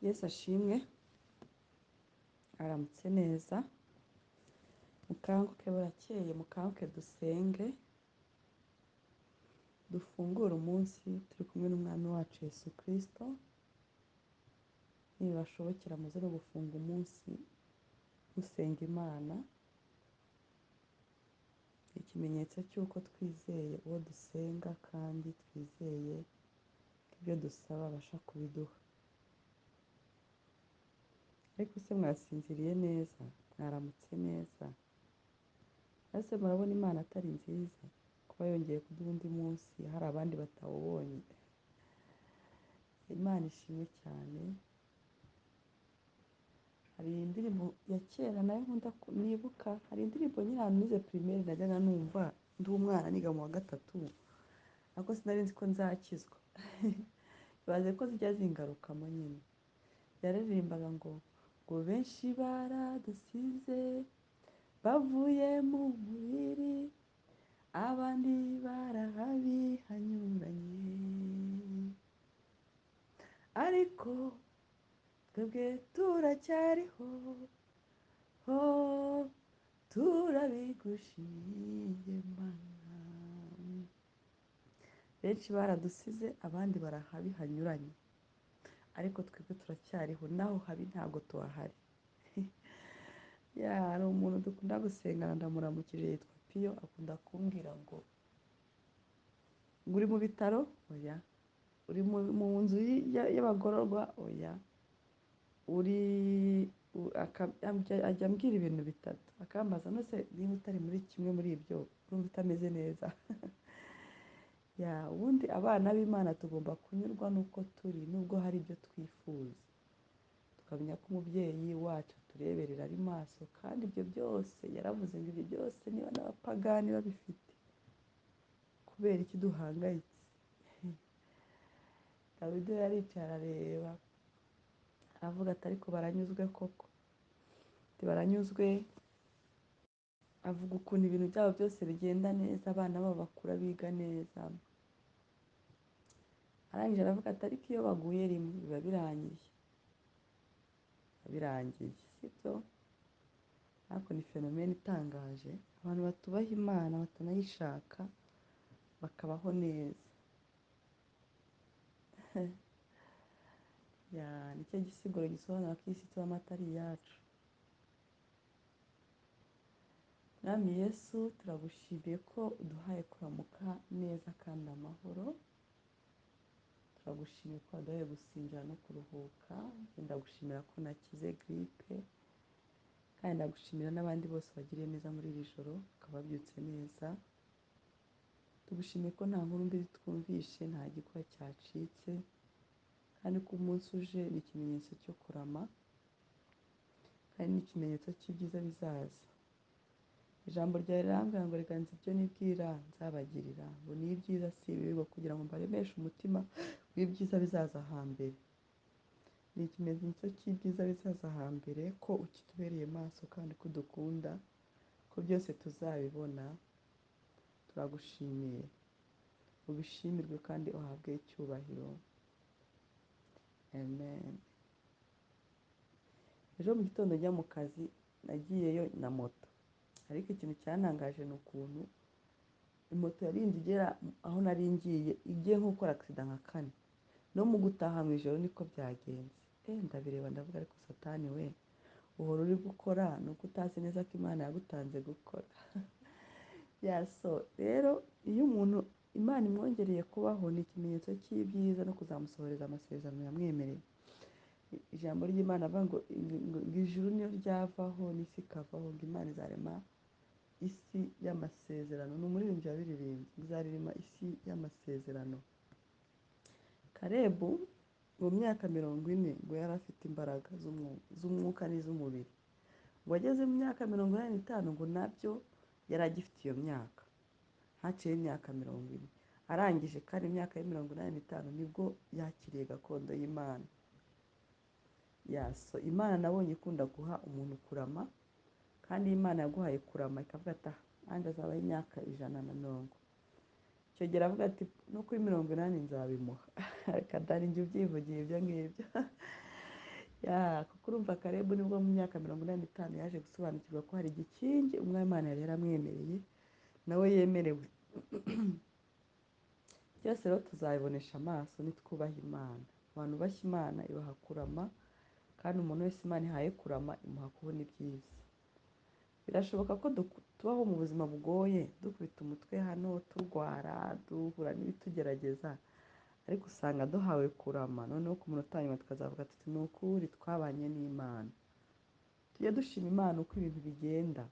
Yesu ashimwe, aramutse neza, mukanguke burakeye, mukanguke dusenge, dufungure umunsi turi kumwe n'Umwami wacu Yesu Kristo, nibibashobokera muze no gufunga umunsi musenga Imana, ikimenyetso cy'uko twizeye uwo dusenga kandi twizeye ko ibyo dusaba abasha kubiduha. Ariko se mwasinziriye neza, mwaramutse neza, ese murabona Imana atari nziza kuba yongeye kuduha undi munsi hari abandi batawubonye? Imana ishimwe cyane. Hari indirimbo ya kera nayo nkunda nibuka, hari indirimbo nyine ahantu nize primaire najyaga numva ndi umwana niga mu wa gatatu, ariko sinari nzi ko nzakizwa. Ibaze ko zijya zingarukamo nyine. Yaririmbaga ngo benshi baradusize bavuye mu mubiri, abandi barahabihanyuranye, ariko twebwe turacyariho, ho turabigushimiye Mana. Benshi baradusize abandi barahabi hanyuranye, ariko twebwe turacyariho, naho habi ntabwo tuhahari. Hari umuntu dukunda gusengana ndamuramukije yitwa Piyo, akunda kumbwira ngo uri mu bitaro? Oya. Uri mu nzu y'abagororwa? Oya. Ajya ambwira ibintu bitatu, akambaza none se niba utari muri kimwe muri ibyo urumva utameze neza? Ubundi abana b'Imana tugomba kunyurwa n'uko turi, nubwo hari ibyo twifuza, tukamenya ko umubyeyi wacu atureberera ari maso, kandi ibyo byose yaravuze ngo ibyo byose niba n'abapagani babifite, kubera iki duhangayitse? Dawidi yaricaye arareba, aravuga ati ariko baranyuzwe koko, ati baranyuzwe. Avuga ukuntu ibintu byabo byose bigenda neza, abana babo bakura biga neza. Arangije aravuga ati ariko iyo baguye rimwe biba birangiye, biba birangiye, sibyo? Ariko ni fenomene itangaje, abantu batubaha Imana batanayishaka bakabaho neza. Nicyo gisiguro gisobanura ko isi tubamo atari iyacu. Mwami Yesu, turagushimiye ko uduhaye kuramuka neza kandi amahoro. Turagushimiye ko waduhaye gusinzira no kuruhuka. Ndagushimira ko nakize gripe, kandi ndagushimira n'abandi bose wagiriye neza muri iri joro bakaba babyutse neza. Tugushimiye ko nta nkuru mbi twumvishe, nta gikuba cyacitse, kandi ko umunsi uje ni ikimenyetso cyo kurama, kandi ni ikimenyetso cy'ibyiza bizaza. Ijambo ryawe rirambwira ngo reka nzi ibyo nibwira nzabagirira, ngo ni ibyiza si ibibi, ngo kugira ngo mbaremeshe umutima w'ibyiza bizaza hambere. Ni ikimenyetso cy'ibyiza bizaza hambere, ko ukitubereye maso kandi ko udukunda, ko byose tuzabibona. Turagushimiye, ubishimirwe kandi uhabwe icyubahiro. Amen. Ejo mu gitondo njya mu kazi nagiyeyo na moto, ariko ikintu cyantangaje ni ukuntu moto yarinze igera aho nari ngiye igiye nko gukora accident nka kane, no mu gutaha mu ijoro niko byagenze. Ndabireba ndavuga ariko satani we, uhora uri gukora ni uko utazi neza ko Imana yagutanze gukora. Rero iyo umuntu Imana imwongereye kubaho ni ikimenyetso cy'ibyiza no kuzamusohoreza amasezerano yamwemereye. Ijambo ry'Imana avuga ngo ijuru niyo ryavaho n'isi ikavaho, ngo Imana izarema isi y'amasezerano. Ni umuririmbyi wabiririmbye, izarema isi y'amasezerano. Kalebu mu myaka 40 ngo yari afite imbaraga z'umwuka n'iz'umubiri, ngo ageze mu myaka 85 ngo nabyo yari agifite iyo myaka. Haciyeho imyaka 40, arangije kandi imyaka ye 85 nibwo yakiriye gakondo y'Imana. Imana nabonye ikunda guha umuntu kurama, kandi Imana yaguhaye kurama ikavuga ati aha nanjye azabaho imyaka 120. Icyo gihe aravuga ati no kuri 80 nzabimuha. Reka dani njye ubyivugiye ibyo ngibyo. Ya, kuko urumva Kalebu nibwo mu myaka 85 yaje gusobanukirwa ko hari igikingi Umwami Imana yari yaramwemereye, nawe yemerewe. Byose rero tuzabibonesha amaso nitwubaha Imana. Abantu bubashye Imana ibaha kurama, kandi umuntu wese Imana ihaye kurama imuha kubona ibyiza. Birashoboka ko tubaho mu buzima bugoye, dukubita umutwe hano, turwara, duhura n'ibitugerageza, ariko usanga duhawe kurama. Noneho ku munota wa nyuma tukazavuga tuti ni ukuri twabanye n'Imana. Tujye dushima Imana uko ibintu bigenda.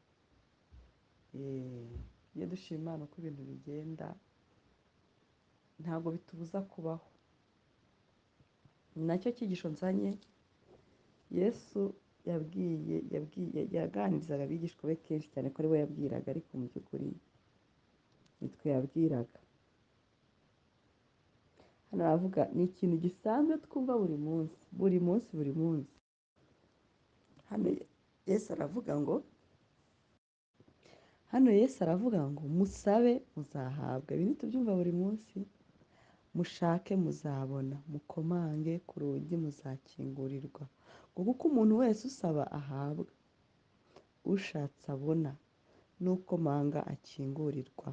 Tujye dushima Imana uko ibintu bigenda, ntabwo bitubuza kubaho. Ni nacyo cyigisho nzanye. Yesu yaganirizaga abigishwa be kenshi cyane ko ari bo yabwiraga, ariko mu by'ukuri nitwe yabwiraga. Hano aravuga ni ikintu gisanzwe twumva buri munsi, buri munsi, buri munsi. Hano Yesu aravuga ngo, hano Yesu aravuga ngo musabe muzahabwa. Ibi ntitubyumva buri munsi. Mushake muzabona, mukomange ku rugi muzakingurirwa. Ngo kuko umuntu wese usaba ahabwa, ushatse abona, n'ukomanga akingurirwa.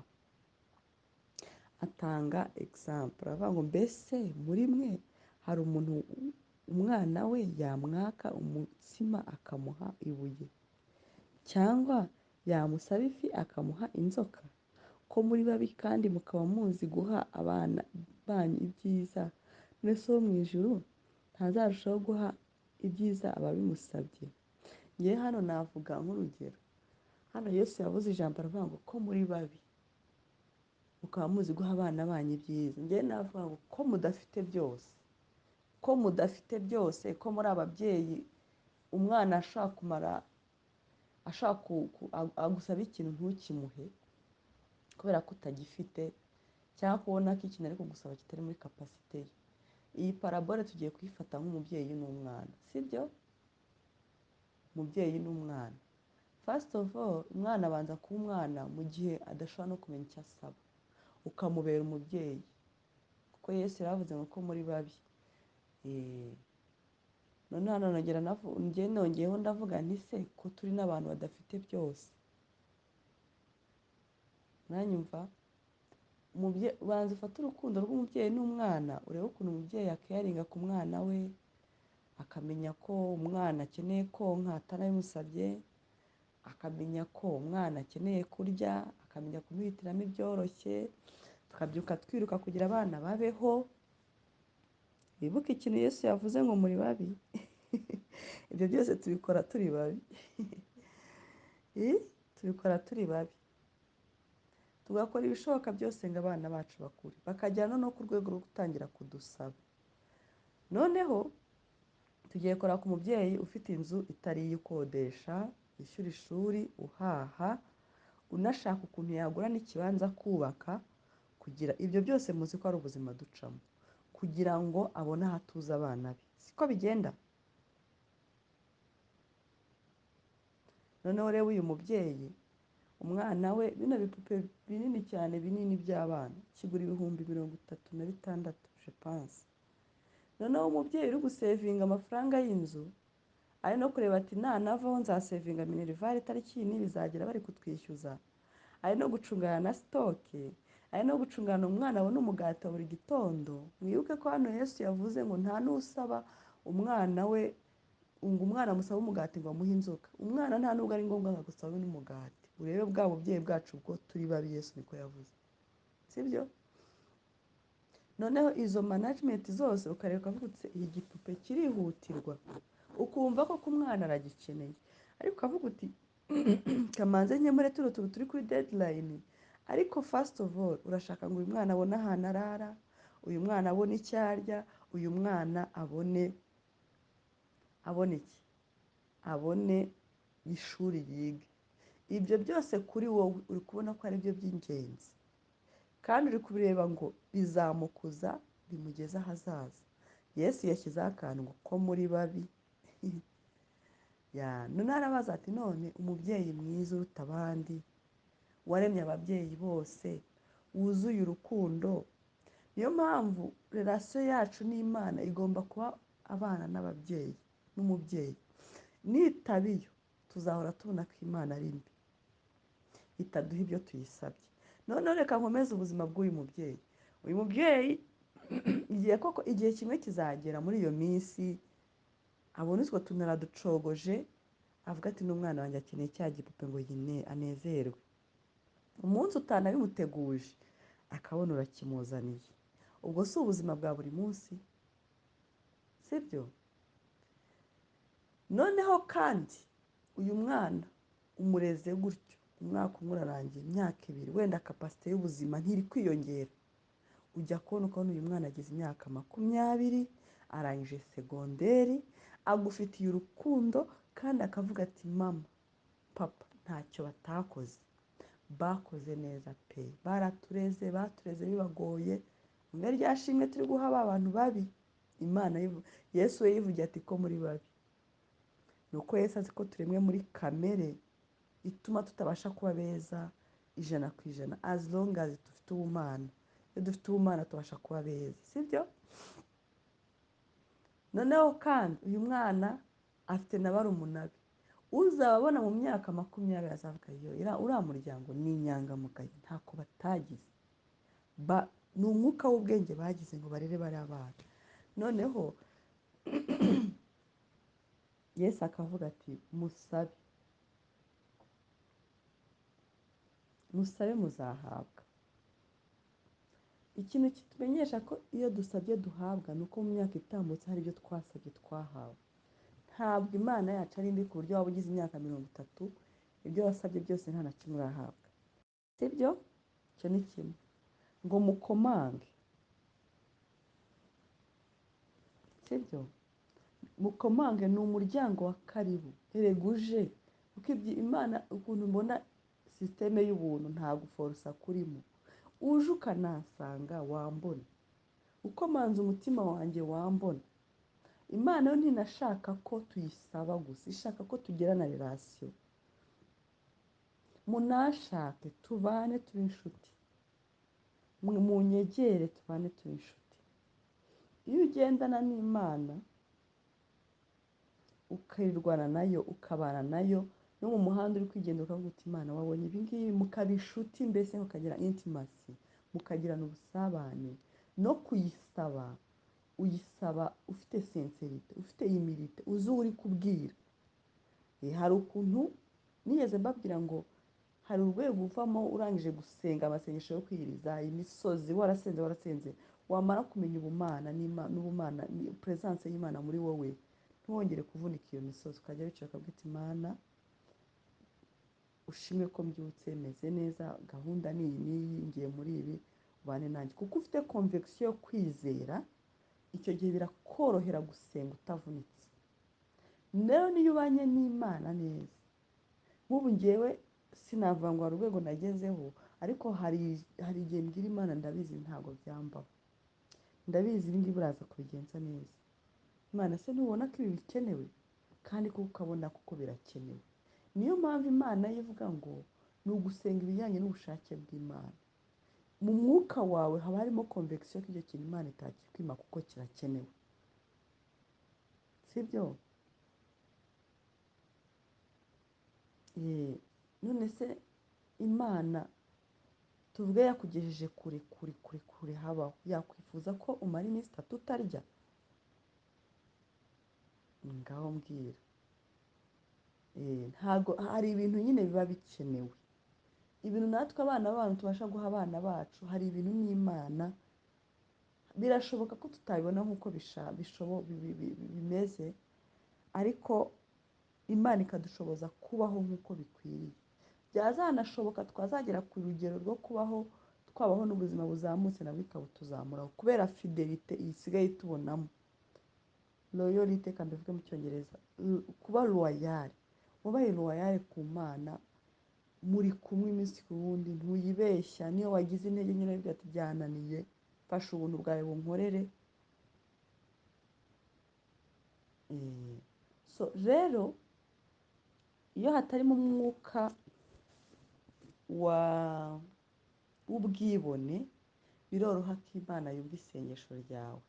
Atanga example, aravuga ngo mbese muri mwe hari umuntu umwana we yamwaka umutsima akamuha ibuye, cyangwa yamusaba ifi akamuha inzoka? Ko muri babi kandi mukaba muzi guha abana banyu ibyiza, none se wo mu ijuru ntazarushaho guha ibyiza ababimusabye? Ngewe hano navuga nk'urugero. Hano Yesu yavuze ijambo aravuga ngo ko muri babi mukaba muzi guha abana banyu ibyiza. Ngewe navuga ngo ko mudafite byose, ko mudafite byose, ko muri ababyeyi umwana ashaka kumara, ashaka agusaba ikintu ntukimuhe kubera ko utagifite, cyangwa kubona ko ikintu ari kugusaba kitari muri kapasite ye. Iyi parabole tugiye kuyifata nk'umubyeyi n'umwana, sibyo? Umubyeyi n'umwana. First of all, umwana abanza kuba umwana mu gihe adashobora no kumenya icyo asaba, ukamubera umubyeyi, kuko Yesu yaravuze ngo ko muri babi. None hano nongera njye nongeyeho ndavuga nti se ko turi n'abantu badafite byose. Mwanyumva? Banza ufate urukundo rw'umubyeyi n'umwana, urebe ukuntu umubyeyi akayaringa ku mwana we, akamenya ko umwana akeneye konka atanabimusabye, akamenya ko umwana akeneye kurya, akamenya kumuhitiramo ibyoroshye, tukabyuka twiruka kugira abana babeho. Wibuke ikintu Yesu yavuze ngo muri babi. Ibyo byose tubikora turi babi. Tubikora turi babi. Tugakora ibishoboka byose ngo abana bacu bakure, bakajyana no ku rwego rwo gutangira kudusaba. Noneho tugiye kora ku mubyeyi ufite inzu itari iyo ukodesha, yishyura ishuri, uhaha, unashaka ukuntu yagura n'ikibanza kubaka, kugira ibyo byose muzi ko ari ubuzima ducamo, kugira ngo abone aho atuza abana be. Siko bigenda? Noneho rero uyu mubyeyi, umwana we, bino bipupe binini cyane binini by'abana, kigura 36,000, je pense. Noneho umubyeyi uri gusevinga amafaranga y'inzu, ari no kureba ati nanavaho nzasevinga minerivare itariki iyi n'iyi bizagera bari kutwishyuza, ari no gucungana na sitoke, ari no gucungana umwana abona umugati wa buri gitondo. Mwibuke ko hano Yesu yavuze ngo nta n'usaba umwana we, ngo umwana amusabe umugati ngo amuhe inzoka. Umwana nta nubwo ari ngombwa ngo agusabe n'umugati. Urebe bwa bubyeyi bwacu bwo turi babi, Yesu niko yavuze, sibyo? Noneho izo management zose ukareba ukavuga uti iki gipupe kirihutirwa, ukumva ko ku mwana aragikeneye, ariko ukavuga uti kamanze nkemure tuno tuntu turi kuri deadline, ariko first of all urashaka ngo uyu mwana abone ahantu arara, uyu mwana abone icyo arya, uyu mwana abone iki, abone ishuri yige. Ibyo byose kuri wowe uri kubona ko ari byo by'ingenzi, kandi uri kubireba ngo bizamukuza bimugeze ahazaza. Yesu yashyizeho akantu ngo ko muri babi. Ya, none arabaza ati none umubyeyi mwiza uruta abandi, waremye ababyeyi bose, wuzuye urukundo. Niyo mpamvu relation yacu n'Imana igomba kuba abana n'ababyeyi. n'umubyeyi. Nitaba iyo tuzahora tubona ko Imana ari mbi, itaduha ibyo tuyisabye. Noneho reka nkomeze ubuzima bw'uyu mubyeyi. Uyu mubyeyi igihe koko, igihe kimwe kizagera muri iyo minsi abona utwo tuntu araducogoje, avuga ati n'umwana wanjye akeneye cya gipupe ngo yine anezerwe. Umunsi utanabimuteguje akabona urakimuzaniye. Ubwo si ubuzima bwa buri munsi, sibyo? Noneho kandi uyu mwana umureze gutyo, umwaka umwe urarangiye, imyaka ibiri, wenda kapasite y'ubuzima ntiri kwiyongera. Ujya kubona ukabona uyu mwana agize imyaka 20, arangije segonderi, agufitiye urukundo kandi akavuga ati mama, papa, ntacyo batakoze, bakoze neza pe, baratureze, batureze bibagoye. Umwe rya shimwe turi guha ba bantu babi, Imana Yesu we yivugiye ati ko muri babi. Nuko Yesu azi ko turemwe muri kamere ituma tutabasha kuba beza 100%, as long as dufite ubumana. Iyo dufite ubumana tubasha kuba beza, sibyo? Noneho kandi uyu mwana afite na barumuna be, uzababona mu myaka 20 azavuga yo, uriya muryango ni inyangamugayo, ntako batagize, ni umwuka w'ubwenge bagize ngo barere bariya bana. Noneho Yesu akavuga ati musabe, musabe muzahabwa. Ikintu kitumenyesha ko iyo dusabye duhabwa ni uko mu myaka itambutse hari ibyo twasabye twahawe. Ntabwo Imana yacu ari mbi ku buryo waba ugize imyaka 30 ibyo wasabye byose nta na kimwe urahabwa, sibyo? Icyo ni kimwe. Ngo mukomange, sibyo? Mukomange ni umuryango wa karibu, erega uje. Kuko ibyo Imana ukuntu mbona sisiteme y'ubuntu nta guforosa kurimo, uje ukanasanga wambona, ukomanze umutima wanjye wambona. Imana yo ntinashaka ko tuyisaba gusa, ishaka ko tugirana relation. Munashake tubane tube inshuti, munyegere tubane tube inshuti. Iyo ugendana n'Imana ukirirwana nayo, ukabana nayo, no mu muhanda uri kwigenda ukavuga uti Imana wabonye ibi ngibi, mukaba inshuti mbese, mukagira intimacy, mukagirana ubusabane. No kuyisaba uyisaba ufite sincerite, ufite humilité, uzi uwo uri kubwira. Hari ukuntu nigeze mbabwira ngo hari urwego uvamo urangije gusenga amasengesho yo kwiyiriza imisozi, warasenze warasenze, wamara kumenya ubumana n'ubumana, presence y'Imana muri wowe, ntiwongere kuvunika iyo misozi, ukajya wicara ukavuga uti Imana ushimwe ko mbyutse meze neza, gahunda ni iyi n'iyi, ngiye muri ibi, ubane nanjye. Kuko ufite conviction yo kwizera, icyo gihe birakorohera gusenga utavunitse. Rero niyo ubanye n'Imana neza, nk'ubu ngewe sinavuga ngo hari urwego nagezeho, ariko hari igihe mbwira Imana ndabizi ntabwo byambaho, ndabizi ibi ngibi uraza kubigenza neza. Imana se ntubona ko ibi bikenewe? Kandi kuko ukabona kuko birakenewe. Niyo mpamvu Imana ivuga ngo ni ugusenga ibijyanye n'ubushake bw'Imana. Mu mwuka wawe haba harimo conviction ko icyo kintu Imana itakikwima kuko kirakenewe, sibyo? None se Imana tuvuge yakugejeje kure kure kure kure habaho, yakwifuza ko umara iminsi 3 utarya? Ngaho mbwira. Ntabwo hari ibintu nyine biba bikenewe. Ibintu natwe abana b'abantu tubasha guha abana bacu, hari ibintu n'Imana birashoboka ko tutabibona nk'uko bimeze, ariko Imana ikadushoboza kubaho nk'uko bikwiriye. Byazanashoboka twazagera ku rugero rwo kubaho, twabaho n'ubuzima buzamutse nabwo ikabutuzamuraho kubera fidelite isigaye tubonamo. Loyalty, reka mbivuge mu Cyongereza, kuba loyal. Wabaye loyal ku Mana, muri kumwe iminsi ku wundi, ntuyibeshya. Niyo wagize intege nke uravuga ati byananiye, fasha ubuntu bwawe bunkorere. So rero iyo hatarimo umwuka w'ubwibone, biroroha ko Imana yumva isengesho ryawe.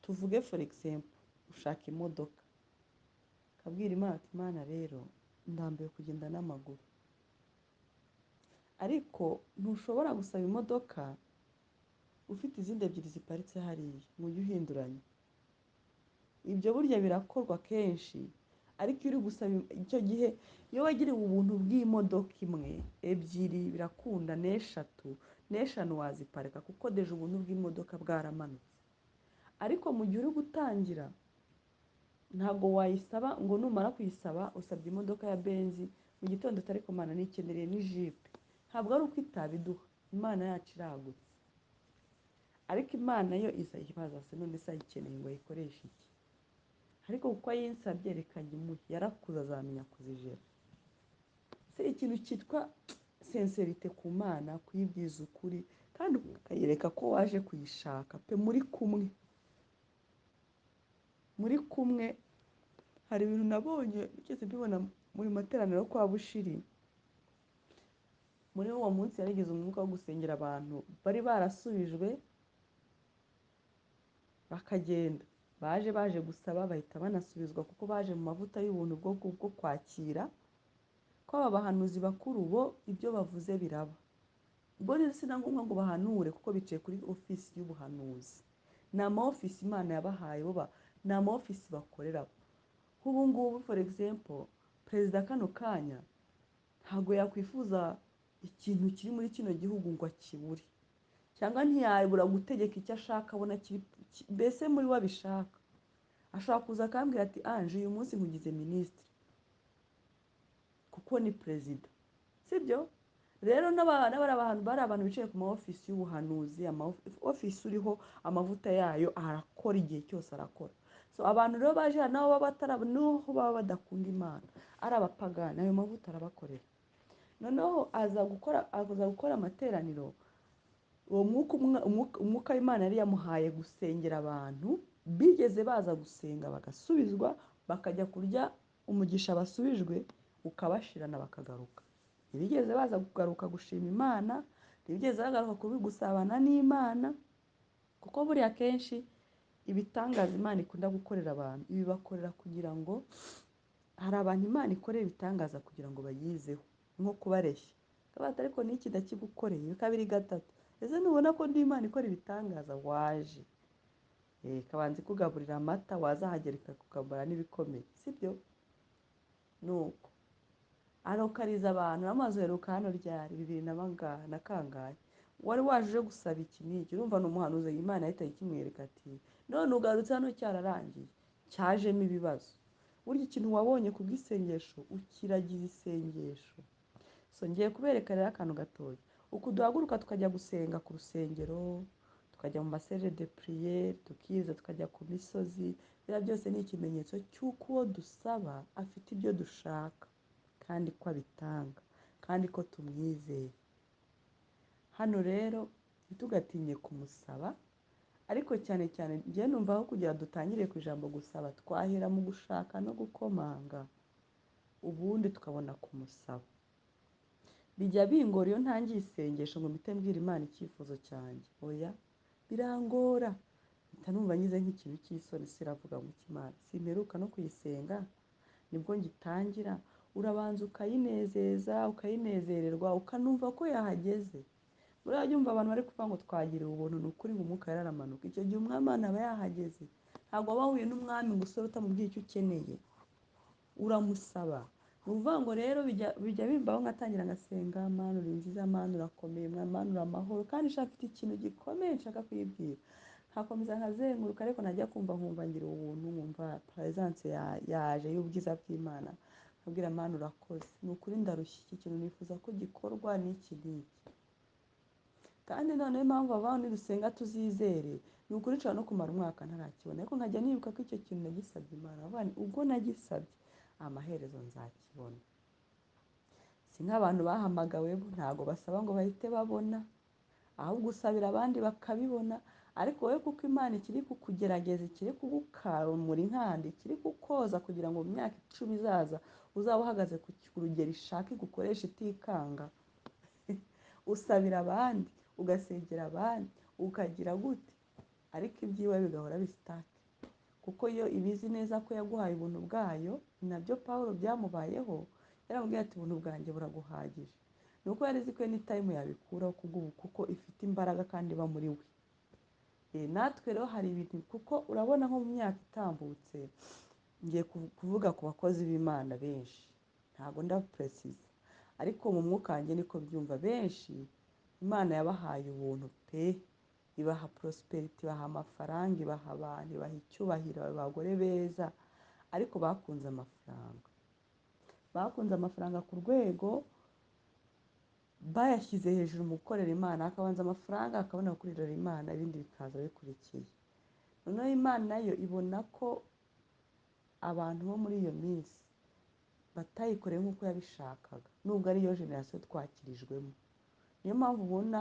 Tuvuge for example, Ushaka imodoka, ukabwira Imana ati Imana rero ndambiwe kugenda n'amaguru. Ariko ntushobora gusaba imodoka ufite izindi ebyiri ziparitse hariya ngo ujye uhinduranya. Ibyo burya birakorwa kenshi, ariko iyo uri gusaba icyo gihe, iyo wagiriwe ubuntu bw'imodoka imwe, ebyiri birakunda, n'eshatu, n'eshanu waziparika kuko deje ubuntu bw'imodoka bwaramanutse. Ariko mu gihe uri gutangira ntabwo wayisaba ngo numara kuyisaba usabye imodoka ya benzi mu gitondo utari kumana nikenereye n'ijipe. Ntabwo ari uko itabiduha, Imana yacu iragutse. Ariko Imana yo iza ibaza se none se ayikeneye ngo ayikoreshe iki? Ariko kuko ayinsabye reka nyimuhe, yarakuze azamenya kuzijera. Se ikintu cyitwa senserite ku Mana, kuyibwiza ukuri kandi ukayereka ko waje kuyishaka pe, muri kumwe. Muri kumwe. Hari ibintu nabonye bigeze mbibona muri materaniro kwa Bushiri. Muri uwo munsi yarigize umwuka wo gusengera abantu bari barasubijwe bakagenda, baje gusaba bahita banasubizwa kuko baje mu mavuta y'ubuntu bwo kwakira ko aba bahanuzi bakuru bo ibyo bavuze biraba. Bo rero si na ngombwa ngo bahanure kuko bicaye kuri ofisi y'ubuhanuzi. Ni ama ofisi Imana yabahaye, bo ni ama ofisi bakoreramo. Nk'ubu ngubu for example, perezida kano kanya ntabwo yakwifuza ikintu kiri muri kino gihugu ngo akibure, cyangwa ntiyabura gutegeka icyo ashaka abona kiri, mbese muri we abishaka. Ashobora kuza akambwira ati Ange uyu munsi nkugize minisitiri kuko ni perezida, sibyo? Rero n'abari abantu bicaye ku ma ofisi y'ubuhanuzi, ama ofisi uriho amavuta yayo arakora igihe cyose arakora. So abantu rero baje hano nabo baba batara, n'aho baba badakunda Imana, ari abapagani, ayo mavuta arabakorera. Noneho aza gukora amateraniro, uwo mwuka w'Imana yari yamuhaye gusengera abantu bigeze baza gusenga bagasubizwa, bakajya kurya umugisha basubijwe ukabashirana bakagaruka. Ntibigeze baza kugaruka gushima Imana, ntibigeze bagaruka gusabana n'Imana, kuko buriya kenshi ibitangaza Imana ikunda gukorera abantu ibibakorera kugira ngo, hari abantu Imana ikorera ibitangaza kugira ngo bayizeho, nko kubareshya. Kabata ariko n'iki ndakigukoreye, kabiri gatatu, ese ntubona ko ndi Imana ikora ibitangaza waje? Kabanza ikugaburira amata, wazahagera ikakugaburira n'ibikomeye, sibyo? Nuko arokariza abantu, amazi uheruka hano ryari? Bibiri na bangahe na kangahe? Wari waje uje gusaba iki n'iki? Urumva ni umuhanuzi, Imana yahita ikimwereka ati none ugarutse hano cyararangiye, cyajemo ibibazo. Burya ikintu wabonye ku bw'isengesho ukiragiza isengesho. So ngiye kubereka rero akantu gatoya. Uku duhaguruka tukajya gusenga ku rusengero, tukajya mu maserere de priere, tukiza tukajya ku misozi, biriya byose ni ikimenyetso cy'uko uwo dusaba afite ibyo dushaka kandi ko abitanga kandi ko tumwizeye. Hano rero ntitugatinye kumusaba, ariko cyane cyane njye numva aho kugira dutangire ku ijambo gusaba, twahera mu gushaka no gukomanga, ubundi tukabona kumusaba. Bijya bingora iyo ntangiye isengesho ngo mpite mbwira Imana icyifuzo cyanjye. Oya, birangora. Mpita numva ngize nk'ikintu cy'isoni, siravuga ngo iki Imana, simperuka no kuyisenga, nibwo ngitangira. Urabanza ukayinezeza, ukayinezererwa, ukanumva ko yahageze. Buriya jya umva abantu bari kuvuga ngo twagiriwe ubuntu, ni ukuri ngo umwuka yararamanuka. Icyo gihe umwami aba yahageze. Ntabwo waba wahuye n'umwami ngo usore utamubwiye icyo ukeneye. Uramusaba. Ni ukuvuga ngo rero bijya bimbaho nkatangira ngasenga, Mana uri nziza, Mana urakomeye, Mana uri amahoro, kandi nshaka mfite ikintu gikomeye nshaka kuyibwira. Nkakomeza nkazenguruka, ariko najya kumva nkumva ngira ubuntu, nkumva presence yaje y'ubwiza bw'Imana. Nkabwira Mana urakoze, ni ukuri ndarushye, iki kintu nifuza ko gikorwa n'iki n'iki. Kandi noneho impamvu abaho nidusenga tuzizere, ni ukuri nshobora no kumara umwaka ntarakibona, ariko nkajya nibuka ko icyo kintu nagisabye Imana, nkavuga nti ubwo nagisabye amaherezo nzakibona. Si nk'abantu bahamagawe bo ntabwo basaba ngo bahite babona, ahubwo usabira abandi bakabibona. Ariko wowe kuko Imana ikiri kukugerageza, ikiri kugukamura inkanda, ikiri kukoza kugira ngo mu myaka 10 izaza uzaba uhagaze ku rugero ishaka igukoresha itikanga. Usabira abandi, ugasengera abandi, ukagira gute, ariko ibyiwe bigahora bisitake. Kuko iyo ibizi neza ko yaguhaye ubuntu bwayo, nabyo Pawulo byamubayeho, yaramubwiye ati ubuntu bwanjye buraguhagije. Ni uko yari izi ko anytime yabikuraho kubw'ubu, kuko ifite imbaraga kandi iba muri we. Natwe rero hari ibintu, kuko urabona nko mu myaka itambutse, ngiye kuvuga ku bakozi b'Imana benshi, ntabwo ndapresiza, ariko mu mwuka wanjye niko byumva, benshi Imana yabahaye ubuntu pe, ibaha prosperity, ibaha amafaranga, ibaha abantu, ibaha icyubahiro, ibaha abagore beza, ariko bakunze amafaranga. Bakunze amafaranga ku rwego bayashyize hejuru mu gukorera Imana, akabanza amafaranga akabona gukorera Imana, ibindi bikaza bikurikiye. Noneho Imana yo ibona ko abantu bo muri iyo minsi batayikoreye nk'uko yabishakaga, nubwo ariyo generasiyo twakirijwemo. Niyo mpamvu ubona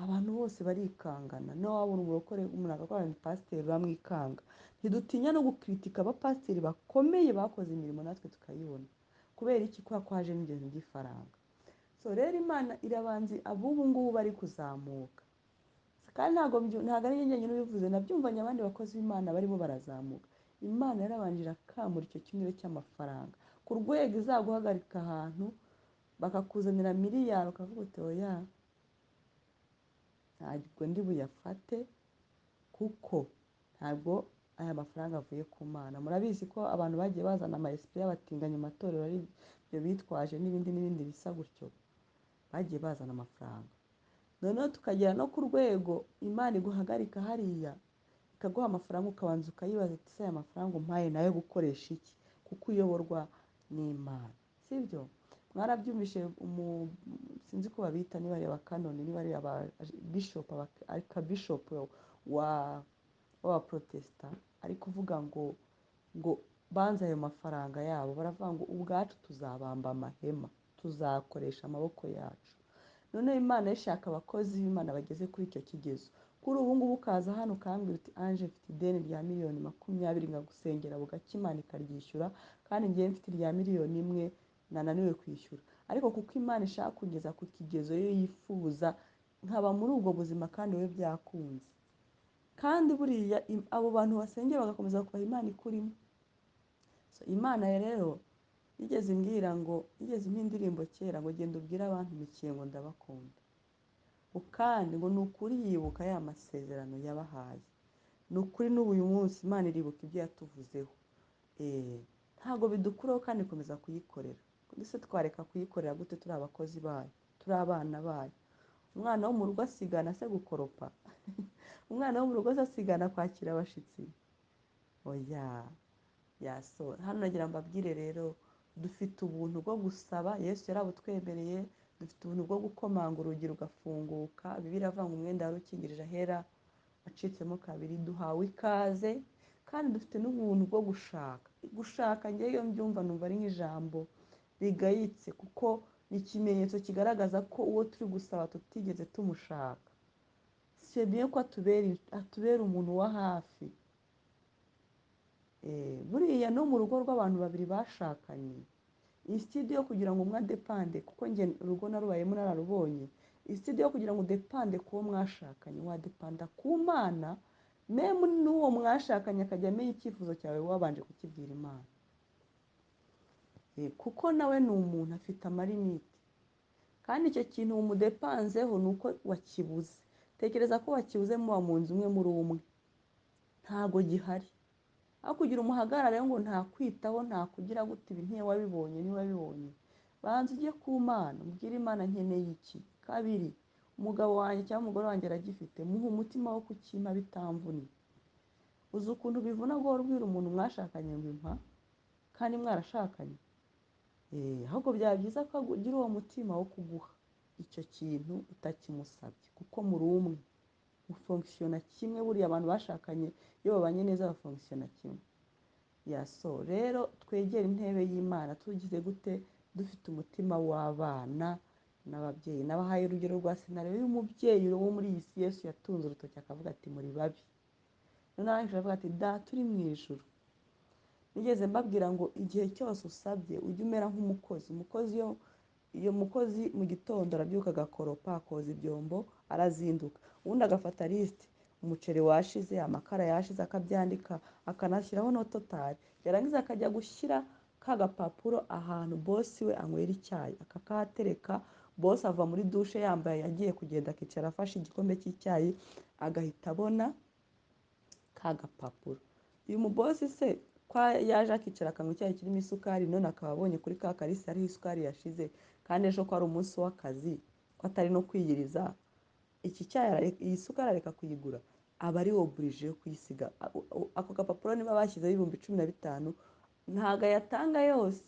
abantu bose barikangana, no wabona umurokore umuntu agakora ni pasiteri uramwikanga. Ntidutinya no gukritika abapasiteri bakomeye bakoze imirimo natwe tukayibona. Kubera iki? Kubera ko hajemo ibintu by'ifaranga. So rero Imana irabanza ab'ubu ngubu bari kuzamuka. Kandi ntabwo ari njye njyenyine ubivuze, nabyumvanye abandi bakozi b'Imana barimo barazamuka. Imana yarabanje irakamura icyo kimwe cy'amafaranga ku rwego izaguhagarika ahantu bakakuzanira miliyari ukavuga uti oya, ntabwo ndi buyafate kuko ntabwo aya mafaranga avuye ku Mana. Murabizi ko abantu bagiye bazana ama esprit y'abatinganyi mu matorero ari byo bitwaje n'ibindi n'ibindi bisa gutyo, bagiye bazana amafaranga. Noneho tukagera no ku rwego Imana iguhagarika hariya ikaguha amafaranga, ukabanza ukayibaza ati ese aya mafaranga umpaye nayo gukoresha iki? Kuko uyoborwa n'Imana, sibyo? Mwarabyumvishe, sinzi ko babita, niba ari abakanoni, niba ari aba bishop, aba bishop w'abaprotesta, ari kuvuga ngo banze ayo mafaranga yabo, baravuga ngo ubwacu tuzabamba amahema, tuzakoresha amaboko yacu. Noneho Imana ishaka abakozi b'Imana bageze kuri icyo kigezo. Kuri ubu ngubu ukaza hano ukambwira uti Ange mfite ideni rya miliyoni 20 nkagusengera bugacya Imana ikaryishyura, kandi ngewe mfite irya miliyoni 1 nananiwe kwishyura. Ariko kuko Imana ishaka kugeza ku kigezo yo yifuza, nkaba muri ubwo buzima kandi wowe byakunze. Kandi buriya abo bantu basengera bagakomeza kubaha Imana ikurimo. So Imana rero yigeze imbwira ngo, yigeze impa indirimbo kera ngo genda ubwire abantu imikiye ngo ndabakunda. Kandi ngo ni ukuri yibuka ya masezerano yabahaye. Ni ukuri n'ubu uyu munsi Imana iribuka ibyo yatuvuzeho. Ntabwo bidukuraho kandi ikomeza kuyikorera. Ndetse twareka kuyikorera gute turi abakozi bayo, turi abana bayo. Umwana wo mu rugo asigana se gukoropa? Umwana wo mu rugo se asigana kwakira abashitsi? Oya. Yaso hano nagira mbabwire rero, dufite ubuntu bwo gusaba, Yesu yarabutwemereye. Dufite ubuntu bwo gukomanga urugi rugafunguka. Bibiliya iravuga ngo umwenda wari ukingirije ahera wacitsemo kabiri, duhawe ikaze. Kandi dufite n'ubuntu bwo gushaka. Gushaka ngewe iyo mbyumva numva ari nk'ijambo rigayitse, kuko ni ikimenyetso kigaragaza ko uwo turi gusaba tutigeze tumushaka. C'est bien ko atubera umuntu wa hafi. Buriya no mu rugo rw'abantu babiri bashakanye, instead yo kugira ngo umwe adepande, kuko njye urugo narubayemo nararubonye, instead yo kugira ngo udepande ku wo mwashakanye, wadepanda ku Mana, meme n'uwo mwashakanye akajya amenya icyifuzo cyawe wabanje kukibwira Imana. Kuko nawe ni umuntu afite amalimite, kandi icyo kintu umudepanzeho ni uko wakibuze. Tekereza ko wakibuze muba mu nzu umwe muri umwe, ntago gihari. Aho kugira umuhagarare ngo ntakwitaho, ntakugira gute, ibi ntiwabibonye, ntiwabibonye. Banza ujye ku Mana, ubwire Imana nkeneye iki. Kabiri, umugabo wanjye cyangwa umugore wanjye aragifite, muhe umutima wo kukimpa bitamvunye. Uzi ukuntu bivuna guhora ubwira umuntu mwashakanye ngo impa, kandi mwarashakanye. Ahubwo byaba byiza ko ugira uwo mutima wo kuguha icyo kintu utakimusabye, kuko muri umwe mufonkisiyona kimwe. Buriya abantu bashakanye iyo babanye neza bafonkisiyona kimwe. Yaso rero twegere intebe y'Imana tugize gute? Dufite umutima w'abana n'ababyeyi. Nabahaye urugero rwa senariyo y'umubyeyi wo muri iyi si Yesu yatunze urutoki akavuga ati muri babi. Noneho arangije aravuga ati Data uri mu ijuru. Nigeze mbabwira ngo igihe cyose usabye ujye umera nk'umukozi. Umukozi iyo mukozi mu gitondo arabyuka agakoropa, akoza ibyombo, arazinduka, ubundi agafata liste. Umuceri washize, amakara yashize, akabyandika, akanashyiraho no totari. Yarangiza akajya gushyira ka gapapuro ahantu bosi we anywera icyayi, akakahatereka. Bosi ava muri dushe yambaye agiye kugenda, akicara afashe igikombe cy'icyayi, agahita abona ka gapapuro. Uyu mubosi se ko yaje akicara akanywa icyayi kirimo isukari, none akaba abonye kuri ka karisi hariho isukari yashize, kandi ejo ko ari umunsi w'akazi, ko atari no kwiyiriza, iki cyayi iyi sukari areka kuyigura, aba ari oburije yo kuyisiga. Ako gapapuro niba bashyizeho 15,000, ntabwo ayatanga yose,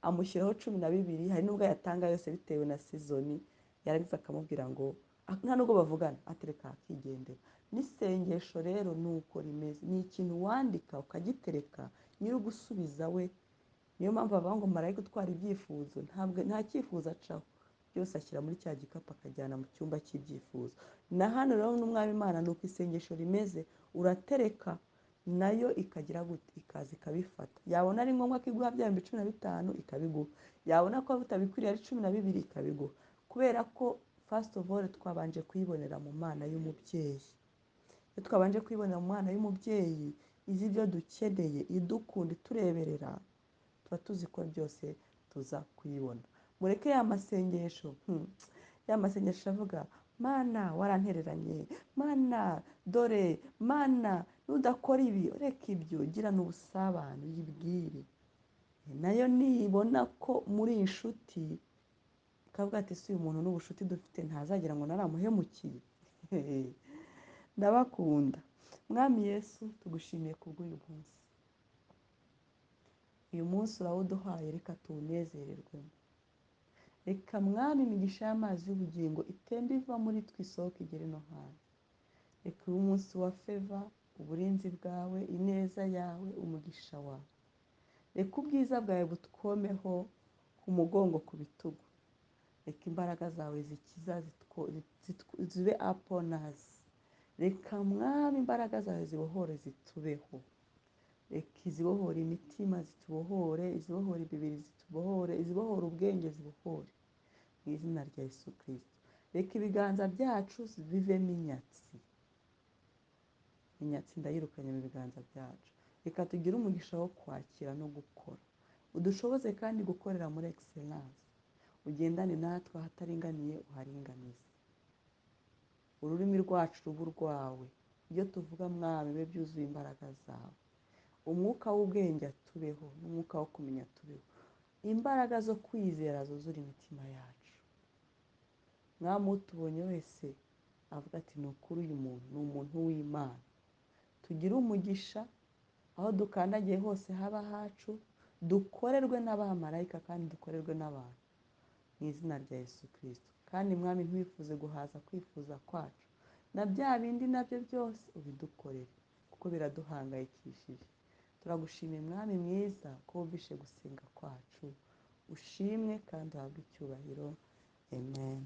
amushyiraho 12, hari n'ubwo ayatanga yose bitewe na sizoni. Yarangiza akamubwira ngo nta nubwo bavugana, atereka akigendera. N'isengesho rero ni uko rimeze, ni ikintu wandika ukagitereka nyir'ugusubiza we. Niyo mpamvu bavuga ngo marayika utwara ibyifuzo, ntabwo nta cyifuzo acaho, byose ashyira muri cya gikapu akajyana mu cyumba cy'ibyifuzo. Na hano rero n'Umwami Imana ni uko isengesho rimeze, uratereka nayo ikagira gute, ikaza ikabifata. Yabona ari ngombwa ko iguha bya 15,000 ikabiguha, yabona ko bitabikwiriye ari 12 ikabiguha. Kubera ko first of all twabanje kuyibonera mu Mana y'umubyeyi. Iyo twabanje kuyibonera mu Mana y'umubyeyi, izi ibyo dukeneye, idukunda, itureberera, tuba tuzi ko byose tuza kuyibona. Mureke ya masengesho, ya masengesho avuga Mana warantereranye, Mana dore, Mana nudakora ibi, reka ibyo, girana ubusabane, uyibwire. Nayo nibona ko muri inshuti, ikavuga ati si uyu muntu n'ubushuti dufite ntazagira ngo naramuhemukiye. Ndabakunda. Mwami Yesu, tugushimiye kubw'uyu munsi. Uyu munsi urawuduhaye, reka tuwunezererwemo. Reka Mwami imigisha y'amazi y'ubugingo itembe iva muri twe isohoke igere no hanze. Reka uyu munsi wa feva, uburinzi bwawe, ineza yawe, umugisha wawe. Reka ubwiza bwawe butwomeho ku mugongo, ku bitugu. Reka imbaraga zawe zikiza zibe upon us. Reka Mwami imbaraga zawe zibohore zitubeho. Reka izibohore imitima zitubohore, izibohore imibiri zitubohore, izibohore ubwenge zibohore. Mu izina rya Yesu Kristo. Reka ibiganza byacu bivemo inyatsi. Inyatsi ndayirukanye mu biganza byacu. Reka tugire umugisha wo kwakira no gukora. Udushoboze kandi gukorera muri excellence. Ugendane natwe ahataringaniye uharinganize. Ururimi rwacu rube urwawe. Ibyo tuvuga Mwami bibe byuzuye imbaraga zawe. Umwuka w'ubwenge atubeho, n'umwuka wo kumenya atubeho. Imbaraga zo kwizera zuzura imitima yacu. Mwami utubonye wese avuga ati ni ukuri uyu muntu ni umuntu w'Imana. Tugire umugisha aho dukandagiye hose haba hacu, dukorerwe n'abamarayika kandi dukorerwe n'abantu. Mu izina rya Yesu Kristo. Kandi Mwami ntiwifuze guhaza kwifuza kwacu, na bya bindi nabyo byose ubidukorere, kuko biraduhangayikishije. Turagushimiye Mwami mwiza ko wumvishe gusenga kwacu. Ushimwe kandi uhabwe icyubahiro. Amen.